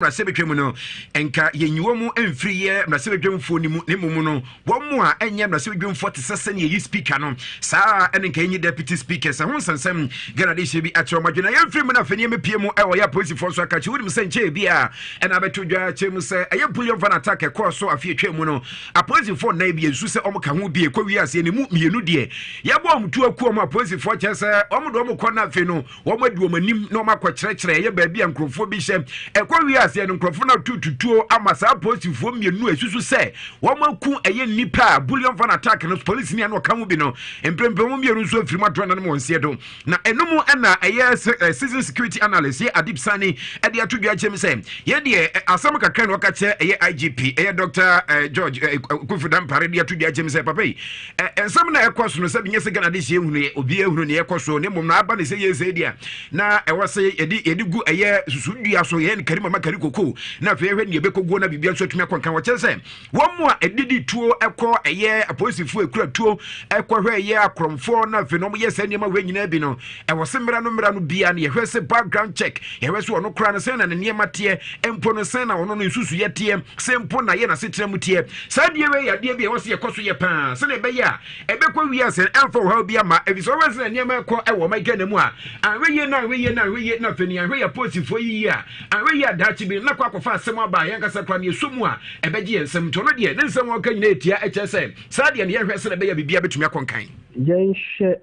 Mmarahyɛbadwa mu no, nka yɛnyi wɔn mfiri yɛ mmarahyɛbadwamfoɔ no mu, na mmom no wɔn mu a ɛnyɛ mmarahyɛbadwamfoɔ te sɛ sɛnea yɛyi speaker no saa ɛne nka yɛnyi deputy speaker sɛ ho nsɛnsɛm Ghana de hyɛ bi akyerɛ wɔn adwene. Na yɛmfiri mu no, afei nneɛma pie mu ɛwɔ yɛ apolisifoɔ nso aka kyɛ. Wonim sɛ nkyɛn bi a ɛna abɛto dwa kyɛ mu sɛ ɛyɛ bullion van attack ɛkɔɔ so afe atwa mu no, apolisifoɔ nnan bi nsu sɛ wɔn ka ho bi ɛkɔ wie aseɛ ne mu mmienu deɛ yɛbɔ wɔn tu aku wɔn. Apolisifoɔ kyerɛ sɛ wɔn de wɔn kɔ no, afei no wɔn adi wɔn anim na wɔn akɔkyerɛkyerɛ ɛyɛ baabi a nkurɔfoɔ bi hyɛ. Ɛkɔ wie aseɛ no, nkurɔfoɔ no ato tutuo ama saa apolisifoɔ mmienu a esusu sɛ wɔn aku ɛyɛ nnipa a bullion van attack no, polisi ni a na ɔka ho bi no, mprempren wɔn mmienu nso afiri mu ato ɛnanom wɔn nseɛ do. Na ɛno ɛna ɛyɛ seasoned security analyst yɛ Adib Sani ɛde ato dwa kyɛm sɛ yɛdeɛ asɛm kakra na ɔka kyerɛ ɛyɛ IGP, ɛyɛ Dr George Kofi Dampare, de ato dwa kyɛm sɛ papa yi, nsɛm na ɛkɔ so no sɛ binyɛ sɛ Ghana de hyɛ ehunu yɛ obi ehunu ne ɛkɔ so ne mmom na aba ne sɛ yɛ sɛ deɛ na ɛwɔ sɛ yɛde gu ɛyɛ susudua so, yɛn kari mama kari koko, na afei ɛhwɛ ne yɛbɛkɔ guo na biribi nso atumi akɔ nkan. Wɔkyerɛ sɛ wɔn mu a ɛdidi tuo ɛkɔ ɛyɛ apolisifoɔ ekura tuo ɛkɔhwɛ ɛyɛ akorɔmfoɔ, na afei na wɔn yɛ sɛ nneɛma wɔ nyinaa bi no, ɛwɔ sɛ mmara no bia no yɛhwɛ sɛ background check, yɛhwɛ sɛ ɔno koraa no sɛn na ne nneɛma teɛ mpo no, sɛn na ɔno no nsusu yɛ teɛ, sɛ mpo na yɛ n'asetena mu teɛ. Saa adeɛ wei yɛ adeɛ bi a ɛwɔ sɛ yɛkɔ so yɛ paa sɛdeɛ ɛbɛyɛ a ɛbɛkɔ wie asɛn ɛmfa ɔhaw bi ama, ɛfiri sɛ ɔwɔ sɛ nneɛma ɛkɔ ɛwɔ ɔman Ghana mu a, anhwɛ yie na anhwɛ yie na anhwɛ yie na afei ne anhwɛ yɛ apolisifoɔ yiyi a, anhwɛ yie a daakye bi na kɔ akɔfa asɛm aba a yɛnkasa koraa ne yɛsɔ mu a ɛbɛgye yɛn nsɛm. Nti ɔno deɛ ne nsɛm a ɔka nyinaa ɛtia ɛkyerɛ sɛ saa deɛ no yɛhwɛ sɛ ɛbɛyɛ biribiara bɛtumi akɔ nkan. Yɛnhwɛ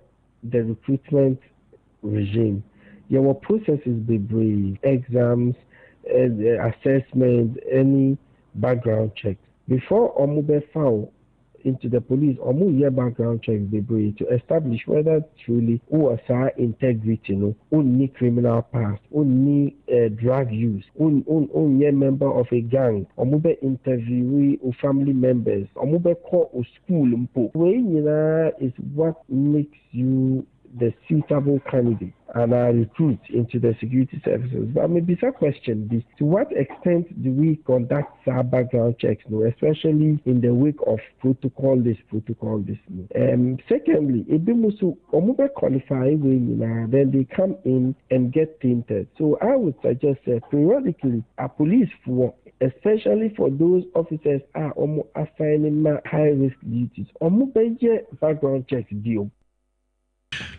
the recruitment regime. Yɛwɔ processes bebree, exams, assessment, any background check. Before ɔmo bɛfa wo into the police, ɔmo yɛ background checks bebree to establish whether truly wowɔ saa integrity no, wonni criminal past, wonni drug use, wonyɛ member of a gang. Ɔmo bɛ interview wo family members, ɔmo bɛkɔ wo school mpo. Wei nyinaa is what makes you the suitable candidate and are recruit into the security services. But maybe a question be, to what extent do we conduct our background checks, no, especially in the wake of protocol this, protocol this? No? Secondly, ebi musu ɔmo bɛ qualify wei nyinaa, then they come in and get tainted. So I would suggest that periodically a police for, especially for those officers are ɔmo assigning ma high risk duties, ɔmo bɛyɛ background checks bio.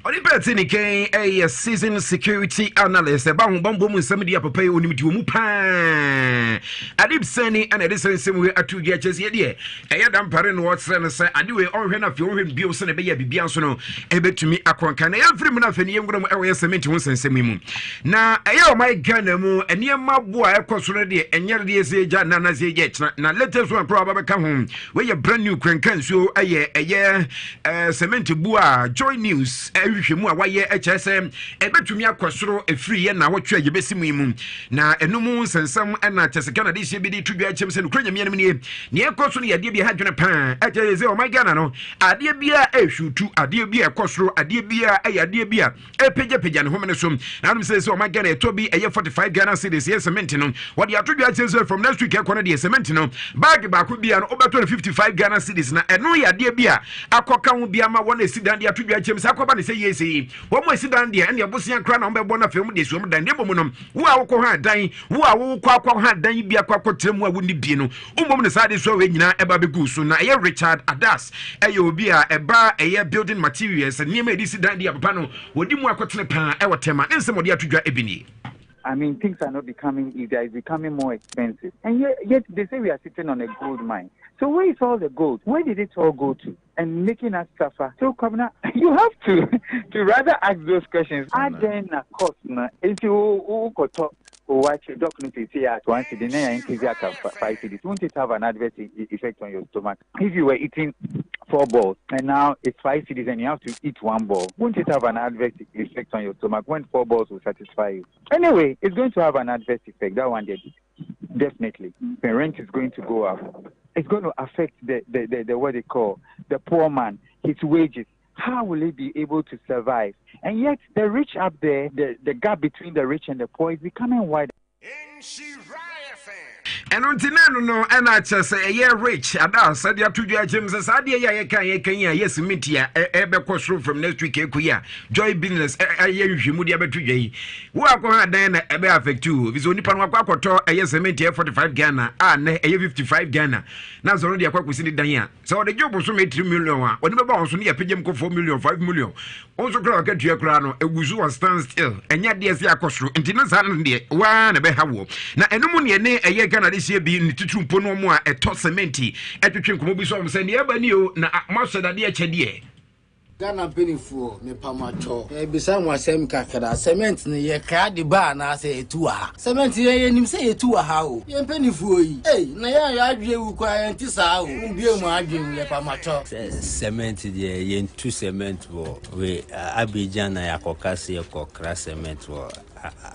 Ɔde bɛɛ ne kɛn ɛyɛ seasoned security analyst, ɛba ho bambɔ mu nsɛm deɛ papa yi onim di wɔ mu paa, Adib Sani, ɛna ɛde sɛ nsɛm wei ato dwa kyɛ sɛ deɛ ɛyɛ Dampare no ɔkyerɛ no sɛ ade wei ɔnhwɛ no, afei ɔnhwɛ no bio sɛ na ɛbɛyɛ biribia nso no ɛbɛtumi akɔnka. Na yɛmfiri mu no, afei no yɛnwura mu ɛwɔ yɛ cement ho nsɛnsɛm yi mu. Na ɛyɛ ɔman Ghana mu nneɛma bo a ɛkɔ so no deɛ, ɛnyɛ deɛ sɛ ɛgya na na sɛ ɛgya kyena na latest one koraa wɔbɛka ho. Wei brand new kranka nsuo ɛyɛ cement bu a Joy News ɛhwehwɛ mu a wayɛ ɛkyerɛ sɛ ɛbɛtumi akɔ soro ɛfiri yɛ na wɔtwe a yɛbɛsi mu yi mu. Na ɛno mu nsɛnsɛm ɛna kyɛ sɛ Ghana de hyɛ bi de to dwa akyɛm sɛ nokura Nyame anim nie, neɛ ɛkɔ so no yɛ adeɛ bi ɛha dwene paa. Ɛkyɛ sɛ ɔman Ghana no, adeɛ bi a ɛhwutu, adeɛ bi a ɛkɔ soro, adeɛ bi a ɛyɛ adeɛ bi a ɛpagyapagya ne homene so. Na anom sɛ ɔman Ghana ɛtɔ bi ɛyɛ 45 Ghana cedis yɛ cement no, wɔde ato dwa kyerɛ sɛ from next week ɛkɔ no deɛ, cement no bag baako bia no wobɛtɔ no 55 Ghana cedis. Na ɛno yɛ adeɛ bi a akɔka ho bi ama wɔn esi dan de ato dwa kyɛm sɛ akɔba ne sɛ yie sɛ yi wɔn mo esi dan deɛ, ɛne ɛbosia koraa na wɔn bɛbɔ no, afei wɔn de esi wɔn dan. Ne mmom no, wo a wokɔ ha dan, wo a wokɔ akɔ ha dan bi akɔ akɔtena mu a wonni bie no mmom no, saa de so a nyinaa ɛba bɛgu so. Na ɛyɛ Richard Adas, ɛyɛ obi a ɛba ɛyɛ building materials, nneɛma yɛde si dan de apapa no, wɔdi mu akɔtene paa ɛwɔ Tɛma. Ne nsɛm wɔde ato dwa ebi nie. I mean, things are not becoming easier, it's becoming more expensive. And yet they say we are sitting on a gold mine. So where is all the gold? Where did it all go to? And making us suffer. So, Kwabena, you have to rather ask those questions. Adɛn na cost no nti wokɔtɔ waakye document say at 1 cedi na increase at 5 cedis? Won't it have an adverse effect on your stomach? If you were eating four balls and now it's 5 cedis and you have to eat one ball, won't it have an adverse effect on your stomach when four balls will satisfy you? Anyway, it's going to have an adverse effect. That one there, definitely. The rent is going to go up. It's going to affect the what they call the poor man, his wages. How will he be able to survive? And yet, the rich up there, the gap between the rich and the poor is becoming wider. Ɛno nti na ɛno no ɛna kyerɛ sɛ ɛyɛ rich ada sɛde ato dwa akyerɛ mu sɛ saa adeɛ yi a yɛka yɛka yi a ɛyɛ cement a ɛbɛkɔ soro from next week ɛkɔ yi a joy business ɛyɛ nhwehwɛmu de abɛto dwa yi wo akɔ ha dan na ɛbɛ affect o fi sɛ onipa no wakɔ akɔtɔ ɛyɛ cement ɛyɛ 45 Ghana a nɛ ɛyɛ 55 Ghana na sɛ ɔno de akɔ akɔsi ne dan a sɛ ɔde gye bosome 3 million a ɔde bɛba wɔn so ne yɛpɛgyam kɔ 4 million 5 million Wo nso koraa wakatua koraa no ɛgu so wɔ stand still ɛnyɛ adeɛ sɛ akɔ soro nti na saa no deɛ waa na ɛbɛha woɔ na ɛno mu neɛ ne ɛyɛ Ghana de hyɛ bi ne titiri mpo no mu a ɛtɔ cement ɛtwetwe nkɔmmɔ bi so ɔm sɛ neɛ ɛba ni o na moahyɛ dadeɛ kyɛ deɛ. Ghana mpanyinfoɔ mepa mo atwɔ mebisa mo asɛm kakra cement no yɛ kra de ba anaasɛ yɛtu wɔ ha cement yɛn yɛnim sɛ yɛtu wɔ ha o yɛn mpanyinfoɔ yi ei na yɛn a yɛn adwene awu koraa yɛnte saa o mombue mo adwene mu yɛpa mo atwɔ. Sɛ cement deɛ yɛntu cement wɔ we Abidjan na yɛakɔka sɛ yɛkɔkra cement wɔ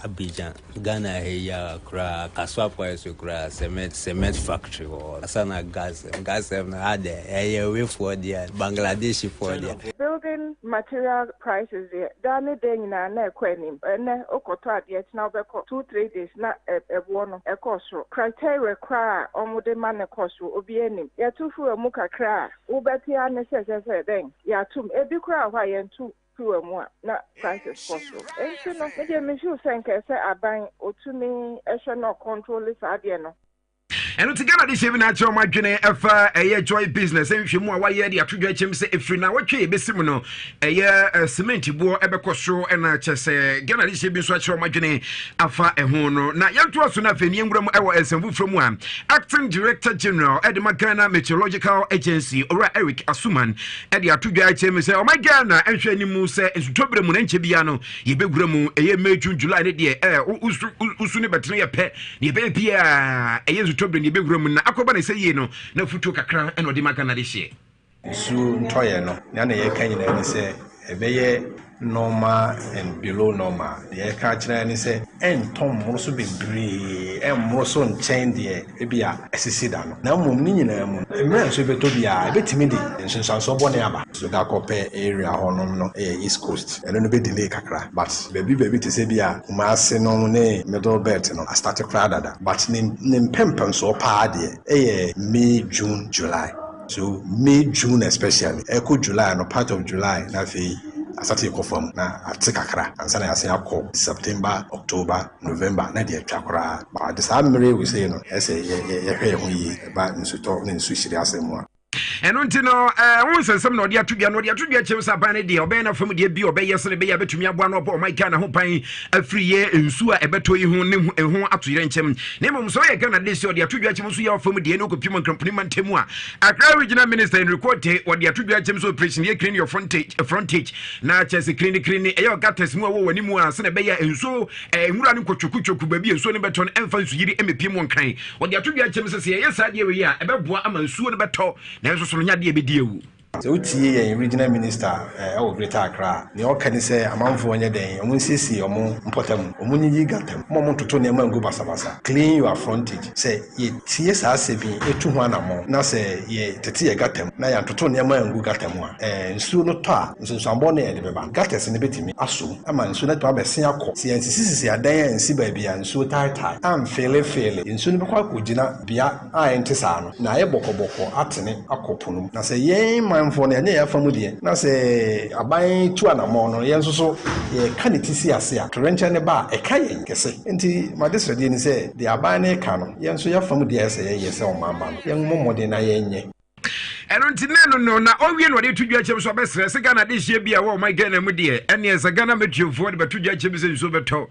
Abidjan. Ghana ha yi a koraa Kasoa kwan so koraa cement cement factory wɔ hɔ. Asa na gas gas no ha deɛ ɛyɛ wefoɔ deɛ Bangladeshfoɔ deɛ. Building material prices deɛ daa ne da nyinaa na ɛkɔ anim. Ɛnnɛ wokɔtɔ adeɛ kyena wobɛkɔ two three days na ɛboɔ no ɛkɔɔ soro. Criteria koraa a wɔde ma no kɔ soro obiara nnim. Yɛto fuel mu kakra a wobɛte ara ne sɛ kyerɛ sɛ dɛn yɛatom. Ebi koraa wɔ hɔ a yɛnto fuel mu a na prices kɔ soro. Enti no me deɛ me feel sɛ nka ɛsɛ aban ɔtumi hwɛ na ɔcontrole saa adeɛ no. Ɛno nti Ghana de hyɛ bi na akyerɛ wɔn adwene ɛfa ɛyɛ joy business nhwɛmu a wayɛ de ato dwa kyɛm sɛ ɛfiri na wɔtwe ɛbɛsi mu no ɛyɛ eh, cement boɔ ɛbɛkɔ soro ɛna kyɛ sɛ Ghana de hyɛ bi nso akyerɛ wɔn adwene afa ɛho no na yɛntoa so no afei ne yɛnwura mu ɛwɔ nsɛm foforɔ mu a acting director general ɛde ma Ghana Meteorological Agency owura Eric Asuman ɛde ato dwa kyerɛ mu sɛ ɔma Ghana nhwɛ anim sɛ nsutɔberɛ mu na nkyɛ bia no yɛbɛwura mu ɛyɛ May June July ne deɛ ɛɛ wosu ne bɛtene yɛ pɛ Deɛ ɛbɛyɛ biara ɛyɛ nsutɔberɛ ne yɛbɛwura mu na akɔba ne sɛ yie no na afutuo kakra na ɔde ma Ghana de hyeɛ. Nsuo ntɔeɛ no, nea na yɛreka nyinaa ne sɛ ɛbɛyɛ normal and below normal. Deɛ yɛreka akyerɛ ara ne sɛ ɛntɔ mmoro so bebree, ɛmmoro so nkyɛn deɛ ebia asisi da no. Na mmom ne nyinaa mu no, mmerɛ a nsuo bɛtɔ biara, ɛbɛtumi de nsunsuansoɔ bɔne aba. So Dakɔpɛ area hɔnom no yɛ East Coast. Ɛno no bɛ delay kakra but baabi baabi te sɛ bi a Kumasi nom ne middle belt no astarte koraa dada but ne ne mpɛmpɛnsoɔ paa deɛ ɛyɛ May June July so May June especially ɛkɔ July no part of July na afei asate kɔ fam na ate kakra ansa na yɛasan akɔ September October November na deɛ atwa koraa but saa mmerɛ wei sei no ɛsɛ yɛ yɛhwɛ yɛn ho yie ɛba nsutɔ ne nsuhyire asɛm mu a. Ɛno nti no, ɛho nsɛnsɛm na ɔde ato dwa no, ɔde ato dwa kyerɛ sɛ aban no deɛ ɔbɛyɛ n'afam deɛ bi ɔbɛyɛ sɛ ɛbɛyɛ a bɛtumi aboa no ɔbɔ ɔman Ghana ho ban afiri yɛ nsuo a ɛbɛtɔ yi ho ne ho ato yerɛ nkyɛm. Na mmom sɛ ɔyɛ Ghana de sɛ ɔde ato dwa kyerɛ nso yɛ ɔfam deɛ ne ɔkɔpie mu nkramponi mantam a Accra Regional Minister Henry Quartey ɔde ato dwa kyerɛ sɛ operation yɛ clean your frontage, frontage na kyerɛ sɛ clean clean ɛyɛ ɔgatas mu a ɛwɔ w'anim a sɛnea ɛbɛyɛ a nsuo nwura no nkɔtwokutwoku baabi a nsuo no bɛtɔ no ɛmfa nsuyiri mmɛpie mu nkran. Wɔde ato dwa kyɛm sɛ sɛ yɛyɛ saa adeɛ wei a, ɛbɛboa ama nsuo no bɛtɔ, nanso so no nyɛ adeɛ a ɛbɛdi awu. Sɛ wotie yɛn Regional Minister wɔ Greater Accra a, nea ɔka ne sɛ amanfoɔ nyɛ dɛn, wɔn nsiesie wɔn mpɔtam, wɔn nyiyi gutter mu, mma wɔn ntoto nneɛma ngu basabasa, clean your frontage. Sɛ yɛtie saa asɛm yi, tu ho anammɔn, na sɛ yɛtete yɛn gutter mu na yɛantoto nneɛma angu gutter mu a, nsuo no tɔ a, nsunsuanbɔne a ɛde bɛba no, gutters no bɛtumi asɔ mu ama nsuo no atumi abɛsen akɔ. Sɛ yɛansisisisi adan ansi baabi a nsuo taetae, amfeelefeele, nsuo no bɛkɔ akɔgyina bea a ɛnte saa no, na ayɛ bɔkɔbɔkɔ atene akɔ po no mu. Na sɛ yɛn manfoɔ no, yɛanyɛ yɛn afa mu deɛ, na sɛ aban tu anammɔn no, yɛn nso so yɛka ne ti si ase a, torɛnkyɛm no ba a, ɛka yɛn kɛse. Enti m'adesrɛdeɛ ne sɛ, deɛ aban no reka no, yɛn nso yɛn afa mu deɛ a ɛsɛ sɛ yɛyɛ sɛ ɔman ba no, yɛmmɔ mmɔden na yɛnyɛ. Ɛno nti na ɛno no na ɔwie na ɔde to dwa kyɛm so ɔbɛsrɛ sɛ Ghana adehyeɛ bi a ɛwɔ ɔman Ghana mu deɛ ɛneɛ sɛ Ghana mɛtuofoɔ de bɛto dwa kyɛm sɛ nsuo bɛtɔ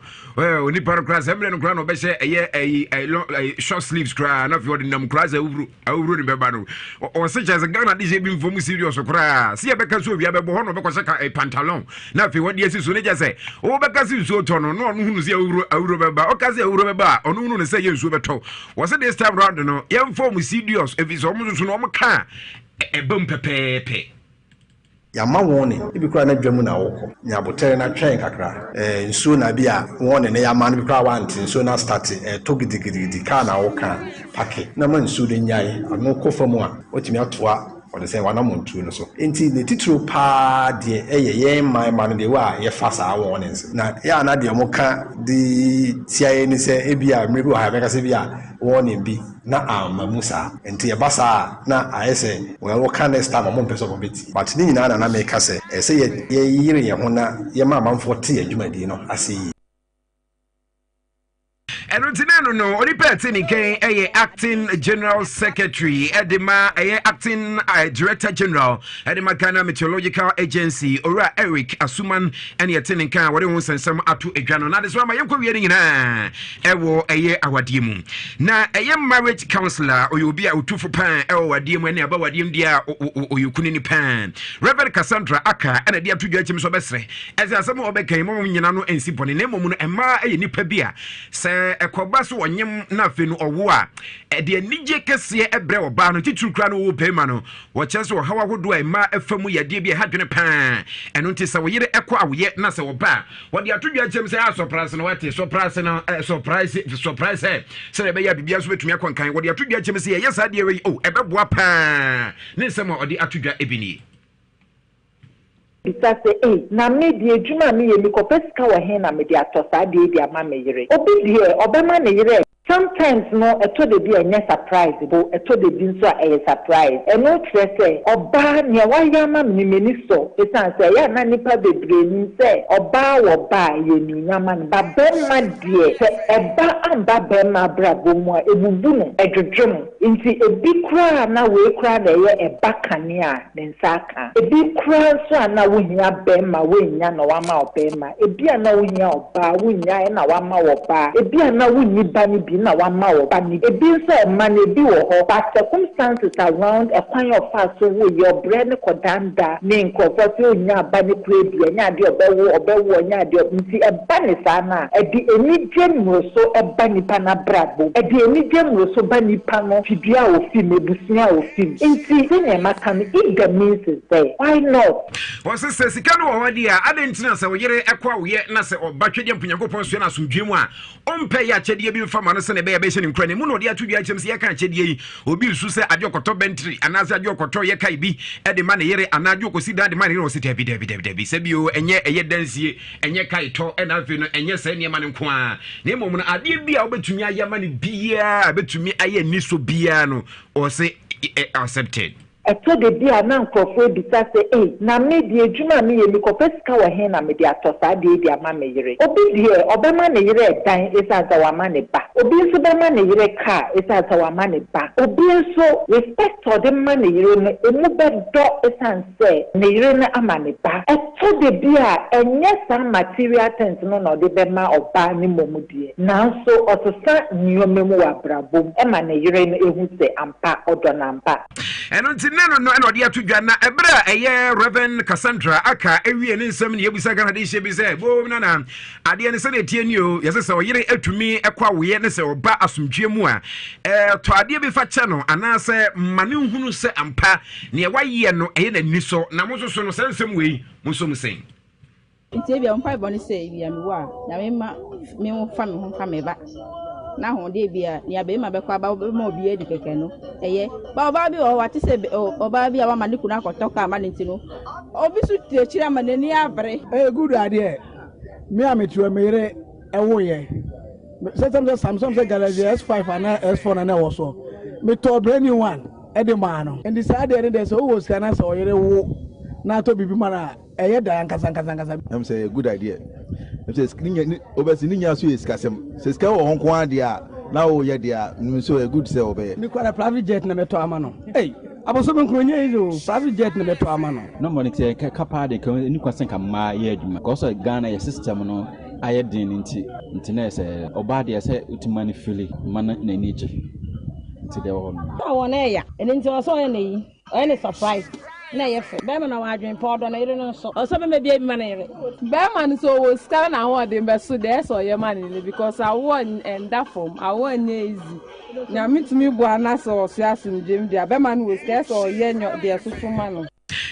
onipa no koraa sɛ mmerɛ no koraa na ɔbɛhyɛ ɛyɛ ɛyi ɛyi short sleeves koraa na afei ɔde nam koraa sɛ awuro awuro ne bɛba no ɔse kyɛ sɛ Ghana adehyeɛ bi mfom serious koraa sɛ yɛbɛka so owia bɛbɔ hɔ na ɔbɛkɔhyɛ ka pantalon na afei wɔde asi so ne kyɛ sɛ wobɛka sɛ nsuo tɔ no na ɔno hunu sɛ awuro awuro bɛba ɔka sɛ awuro bɛba a ɔno hunu no sɛ yɛ nsuo bɛtɔ Wɔse this time round no yɛmfa wɔn serious ɛfiri sɛ wɔn nso no wɔn ka a ɛba mu pɛpɛɛpɛ. Yɛama warning, ebi koraa na dwa mu na wokɔ. Nya aboterɛ na twɛn kakra. Eh, nsuo na bi a warning no yɛama no bi koraa wante, nsuo no astarte, ɛretɔ gidigidigidi, car na woka a, pake na ma nsuo no nnyae. Ano kɔ fam a, woatumi atoa. Ɔde sɛ w'anammɔntuo no so. Enti ne titiriw paa deɛ ɛyɛ yɛn man mma no deɛ wɔ a yɛfa saa warnings. Na yɛ a na deɛ wɔka de tia yɛn ne sɛ ebia mmerɛ bi wɔ ha yɛbɛka sɛ ebia warning bi na amma mu saa. Nti ɛba saa a na ayɛ sɛ well woka next time a wɔmpɛ sɛ wɔbɛtie. But ne nyinaa na na meka sɛ ɛsɛ sɛ yɛyere yɛn ho na yɛma amanfoɔ te yɛn dwumadie no ase yie. Ɛno nti na ɛno no onipa ɛte ne nkan ɛyɛ acting general secretary ɛde ma ɛyɛ acting uh, director general ɛde ma Ghana Meteorological Agency owura Eric Asuman ɛne ɛte ne nkan a wɔde ho nsɛnsɛm ato adwa no na de so ama yɛnkɔ wie no nyinaa ɛwɔ ɛyɛ awadeɛ mu na ɛyɛ marriage counselor ɔyɛ obi a ɔtufo paa ɛwɔ wadeɛ mu ɛne aba wadeɛ mu deɛ a ɔyɛ kunu ni paa Reverend Cassandra Aka ɛna de ato dwa akyim sɛ ɔbɛsrɛ Ɛsɛ asɛm a ɔbɛka yi mom nyina no nsi bɔne na mmom no mmaa yɛ nnipa bi a sɛ ɛkɔba so ɔnyem na afei no ɔwo a ɛde anigye kɛseɛ ɛbrɛ ɔbaa no titiriw koraa no wɔwɔ bɛrima no wɔkyerɛ sɛ ɔhaw ahodoɔ a mmaa ɛfa mu yɛ adeɛ bi a ɛha dwene paa ɛno nti sɛ wo yere ɛkɔ awoyɛ na sɛ ɔba a wɔde ato dwa kyɛm sɛ a ah, surprise no wate surprise no eh, surprise surprise ɛ sɛdeɛ ɛbɛyɛ a biribiara nso bɛtumi akɔ nkan wɔde ato dwa kyɛm sɛ yɛyɛ saa adeɛ wei o oh, ɛbɛboa paa ne nsɛm a ɔde ato dwa ebi nie. Bisa sɛ, 'Ei, na me deɛ adwuma a meyɛ yi, mekɔpɛ sika wɔ he na mede atɔ saa adeɛ yi de ama me yere? Obi deɛ, ɔbɛma ne yere Sometimes no, ɛtɔ da bi a ɛnyɛ surprise mpo, ɛtɔ da bi nso a ɛyɛ surprise. Ɛno kyerɛ sɛ, ɔbaa, nea wayɛ ama me no, m'ani sɔ. Esiane sɛ ɛyɛ a na nnipa bebree nim sɛ ɔbaa wɔ ba a, ɛyɛ anuonyam ma no, but barima deɛ, sɛ ɛba amba barima abrabɔ mu a, ɛbubu no, ɛdwodwo no. Nti ebi koraa a na wei koraa na ɛyɛ ɛba kane a, ne nsa aka. Ebi koraa nso a na wohia bɛrima woannya na wama wo bɛrima, ebi a na wohia ɔbaa wonnyae na wama wo ɔbaa, ebi a na wonni ba no bi na wama wo ba no bi. Ebi nso a mma no ebi wɔ hɔ but circumstances around ɛkwan a ɔfaa so woeɛ, ɔbrɛ ne kɔdandaa ne nkorɔfoɔ sɛ ɔnnya ba no koraa bi, ɛnyɛ adeɛ a ɔbɛwo, ɔbɛwo ɔnyɛ adeɛ a nti ɛba ne saa no a ɛde anigye mmoroso ba nipa no abrabɔ mu, ɛde anigye mmoroso ba nipa no fidua a ofi mu, abusua a ofi mu. Nti sɛnea maka no, if the means is there, why not? Ɔse sɛ sika no wɔ hɔ deɛ a, adɛn nti na sɛ wo yere kɔ awoyɛ na sɛ ɔba twedeɛ mpo Nyankopɔn soɛ no asomdwoeɛ mu a, ɔmpɛ yɛ akyɛdeɛ bi mfa ma no sɛdeɛ ɛbɛyɛ ɛbɛhyɛ no nkuran? Emu na ɔde ato dwa akyerɛ mu sɛ yɛka akyɛdeɛ yi, obi resu sɛ adeɛ ɔkɔtɔ bɛntiri anaasɛ adeɛ ɔkɔtɔ yɛ kae bi de ma ne yere anaa adeɛ ɔkɔsi dan de ma ne yere, ɔse dabi dabi dabi dabi, sɛ bio ɛnyɛ ɛyɛ dansie, ɛnyɛ kae tɔ, ɛna afei no ɛnyɛ saa nneɛma no nko ara, na mmom no adeɛ bi a wobɛtumi ayɛ ama no biara a ɛbɛtumi ayɛ anisɔ biara no, Ɔse accepted. Ɛtɔ da bi a na nkurɔfoɔ abisa sɛ, Ei, na me deɛ adwuma a meyɛ yi, mekɔpɛ sika wɔ he na mede atɔ saa adeɛ yi de ama me yere? Obi deɛ, ɔbɛma ne yere ɛdan esiane sɛ wama ne ba. Obi nso bɛma ne yere kaa esiane sɛ wama ne ba. Obi nso, respect a ɔde ma ne yere no, emu bɛdɔ esiane sɛ ne yere no ama ne ba. Ɛtɔ da bi a, ɛnyɛ saa material things no na ɔde bɛma ɔbaa no mmom deɛ, nanso ɔsesa nneɛma mu wɔ abrabɔ mu ma ne yere no hu sɛ ampa, ɔdɔ no ampa. Ɛno nti na no no ɛna ɔde ato dwa na ɛberɛ a ɛyɛ Reverend Cassandra aka awie ne nsɛm ne yɛbusa Ghana de hyɛ bi sɛ boom nana adeɛ no sɛdeɛ ɛteɛ ni o yɛsɛ sɛ ɔyere atumi kɔ awoyɛ ne sɛ ɔba asomdwoeɛ mu a tɔ adeɛ bi fa kyɛ no anaasɛ ma ne nhunu sɛ ampa Nea wayɛ no, ɛyɛ n'ani sɔ, na mo nso so no, saa nsɛm wei, monsɔ mu sɛn? Nti ebia wo mpaebɔ ne sɛ ebia mewu a Nyame mma me ho fa me ho fa me ba na ahoɔden ebia nea bɛrima bɛkɔ aba bɛma obi adi kɛkɛ no ɛyɛ ba ɔbaa bi wɔ hɔ wate sɛ ɔbaa bi a wama ne kunu akɔtɔ kaa ma no nti no obi so te akyiri ama n'ani abere. Ɛyɛ good adeɛ me a mete hɔ me yere ɛwoyɛ sɛ sɛ sɛ Samsung sɛ Galaxy S5 anaa S4 na na ɛwɔ so metɔɔ brand new one ɛde maa no nti saa deɛ ne deɛ sɛ wowɔ sika na sɛ ɔyere wo na atɔ biribi ma no a ɛyɛ da ankasa ankasa ankasa. Ɛm sɛ ɛyɛ good idea. Ɛm sɛ ne nya ne obviously ne nyinaa so yɛ sikasɛm. Sɛ sika wɔ hɔ nko ara deɛ a na woyɛ deɛ a menim sɛ ɛyɛ good sɛ wɔbɛyɛ. Me koraa private jet na mɛtɔ ama no. Ei abosome nkron nyɛ easy o private jet na mɛtɔ ama no. Normally nti yɛ ka paa de nka ɛni kwan sɛ nka mmaa yɛ adwuma because sɛ Ghana yɛ system no ayɛ den no nti nti na ɛsɛ ɔbaa deɛ sɛ wotumi ma no fili ma no n'ani gye nti deɛ ɛwɔ hɔ no. Sɛ ɔwɔ no ɛya ɛno nti ɔsɛ ɔyɛ no ayi ɔyɛ no surprise na ɛyɛ fɛ bɛrima na ɔwɔ adwene pa ɔdɔ ne yere no nso ɔsɛ bɛma bi abi ma ne yere. Bɛrima no sɛ ɔwɔ sika na n'ahoɔden bɛso deɛ ɛsɛ ɔyɛ ma ne yere because awoɔ ɛnda fam awoɔ nyɛ easy Nyame tumi boa na sɛ ɔsoa asomdwem deɛ a bɛrima no wɔ sika ɛsɛ ɔyɛ deɛ ɛsoso ma no.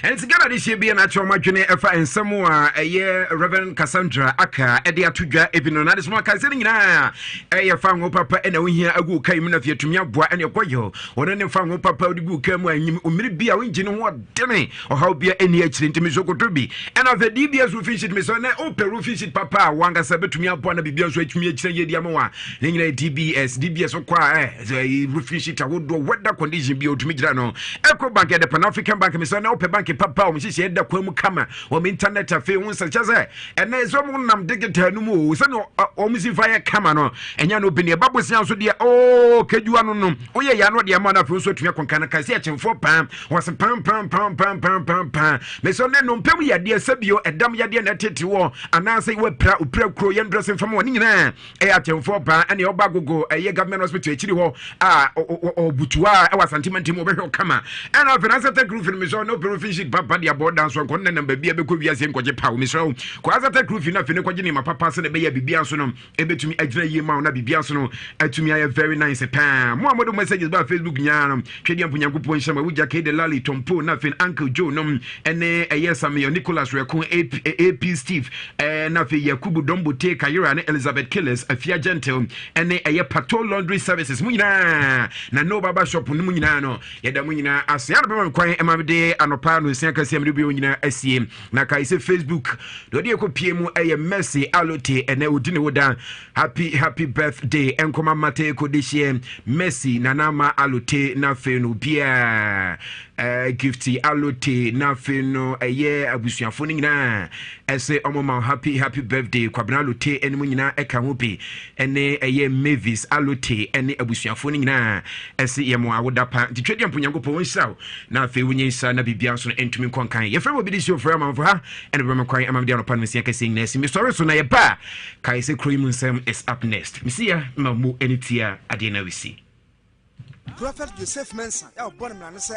Ɛnti Ghana de hyɛ bi na akyerɛ wɔn adwene ɛfa nsɛm a ɛyɛ Reverend Cassandra aka ɛde ato dwa ebi no na de soma kae sɛ ne nyinaa ɛyɛ fa ho papa ɛna wohia agu ka yi mu na afei atumi aboa ɛne ɛkɔ yɛ wɔn ne fa ho papa wode gu ka mu a enyim mmiri bi a wongye ne ho ɔdene ɔhaw bia ɛni akyire nti mesɛ koto bi ɛna afei DBS roofing sheet mesɛ na wopɛ roofing sheet papa a wankasa bɛtumi aboa na biribia nso atumi akyerɛ yɛ di ama wa ne nyina yɛ DBS DBS kɔ a ɛ roofing sheet ahodoɔ weather condition bi a ɔtumi gyina no. Eco Bank yɛde Pan African Bank mesɛ na wopɛ bank papa a wɔn hyehyɛ ɛda kwan mu kama wɔn internet afei ho nsɛ kyɛ sɛ ɛnɛ sɛ wɔn nam digital no mu o sɛne wɔn si fa yɛ kama no ɛnyɛ no bi ne ɛba bosia nso deɛ oo kedua no no woyɛ yɛ ano deɛ ama no afei nso atumi akɔnka no kae sɛ ɛkyɛnfoɔ paa wɔse pam pam pam pam pam pam pam mesɛ ne no mpɛm yadeɛ sɛbio ɛdam yadeɛ na ɛtete wɔ anaasɛ wɔapira opira kuro yɛn dressing fam wɔ ne nyinaa ɛyɛ atɛmfoɔ paa ɛne ɔba agogo ɛyɛ government hospital akyiri hɔ a ɔbutu a ɛwɔ asante mantam ɔbɛhwɛ ɔkama ɛna afei na asata kuru fini mesɛ ɔne ɔpɛrɛ fi papa de abɔ dan so nkɔ ne nam baabi a bɛkɔ wiase nkɔgye paw mesrɛ wo kɔ asata kuru fi no afei ne kɔgye nneɛma papa sɛ na ɛbɛyɛ biribi nso no ɛbɛtumi agyina yie ma wo na biribi nso no atumi ayɛ very nice paa mo a mode messages ba facebook nyinaa no twɛdeɛ mpo nyankopɔn nhyɛ ma wogya kede lali tompo na afei uncle joe nom ɛne ɛyɛ samuel nicholas rɛko ap steve Ɛɛ na afei Yakubu Dombote Kayira ne Elizabeth Killers Afia Gentle ɛne ɛyɛ Pato Laundry Services mu nyinaa na No Barber Shop no mu nyinaa no yɛda mu nyinaa ase ana bɛma me kwan ɛma mede anɔpa no nsia kɛseɛ mede bio nyinaa asie na kae sɛ Facebook deɛ ɔde ɛkɔ pie mu ɛyɛ Mercy Alote ɛnɛ ɔdi ne wo da happy happy birthday ɛnkɔma mate kɔdehyeɛ Mercy Nana Ama Alote na afei no obiara eh, Gifty Alote na afei no ɛyɛ abusuafo no nyinaa ɛsɛ ɔmo ma happy happy birthday Kwabena Alote ɛne mu nyinaa ɛka ho bi ɛne ɛyɛ Mavis Alote ɛne abusuafo no nyinaa ɛsɛ yɛ mo awoda pa nti twɛdeɛ mpo Nyankopɔn nhyira wo na afei wonyɛ nhyira na biribiara nso no ɛntumi nkɔ nkan yɛfrɛ mu obi de si ofrɛ amanfo ha ɛne bɛma kwan ama mede anɔpa no mesia kɛseɛ nyinaa si mesɔre so na yɛba a kae sɛ kuro yi mu nsɛm is up next mesia ma mu ɛne tia adeɛ na wesi Prophet Joseph Mensah a ɔbɔ ne mmara ne sɛ.